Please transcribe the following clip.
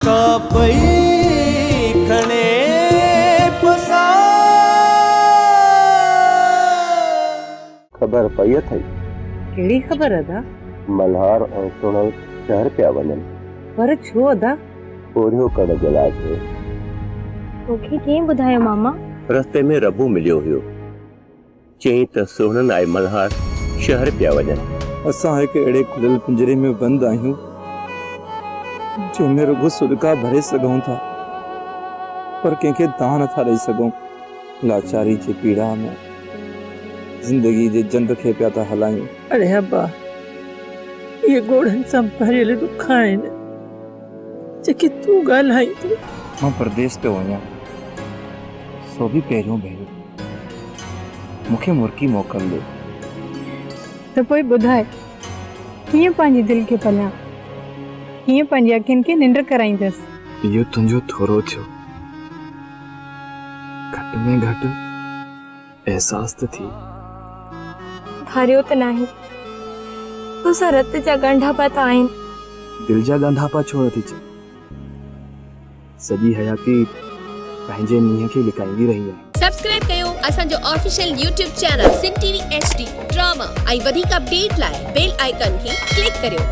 سا پئي کڻي پساء. خبر پئي اٿئي؟ ڪهڙي خبر ادا؟ ملهار ۽ سهڻل شهر پيا وڃن. پر ڇو ادا؟ پورهيو ڪرڻ جي لاء ٿيو. توکي ڪنهن ٻڌايو ماما؟ رستي ۾ ربو مليو هيو. چيائين ته سهڻن ۽ ملهار شهر پيا وڃن. اسان هڪ اهڙي کليل پڃري ۾ بند آهيون، جنهن ۾ رڳو سڏڪا ڀري سگهون ٿا، پر ڪنهن کي دانهن نٿا ڏئي سگهون. لاچاري جي پيڙاء ۾ زندگي جي جنڊ کي پيا ٿا هلايون. اڙي ابا، اهي ڳوڙهن سان ڀريل ڏک آهن، جيڪي تون ڳالهائين ٿو. مان پرديس پيو وڃان، سو به پهريون ڀيرو. مون کي مرڪي موڪل ڏي. ته پوء ٻڌاء، ڪيئن پنهنجي دل کي پليان؟ ڪيئن پنهنجي اکين کي ننڊ ڪرائيندس؟ اهو تنهنجو ٿورو ٿيو. گهٽ ۾ گهٽ احساس ته ٿئي. ڌاريو ته ناهي. توسان رت جا ڳانڍاپا ته آهن. دل جا ڳانڍاپا ڇو نه ٿي چئين؟ سڄي حياتي پنهنجي نينهن کي لڪائيندي رهي آهين. سبسڪرائب ڪيو اسان جو official YouTube channel Sindh T V H D drama ۽ وڌيڪ اپڊيٽ لاء بيل آئيڪان کي ڪلڪ ڪريو.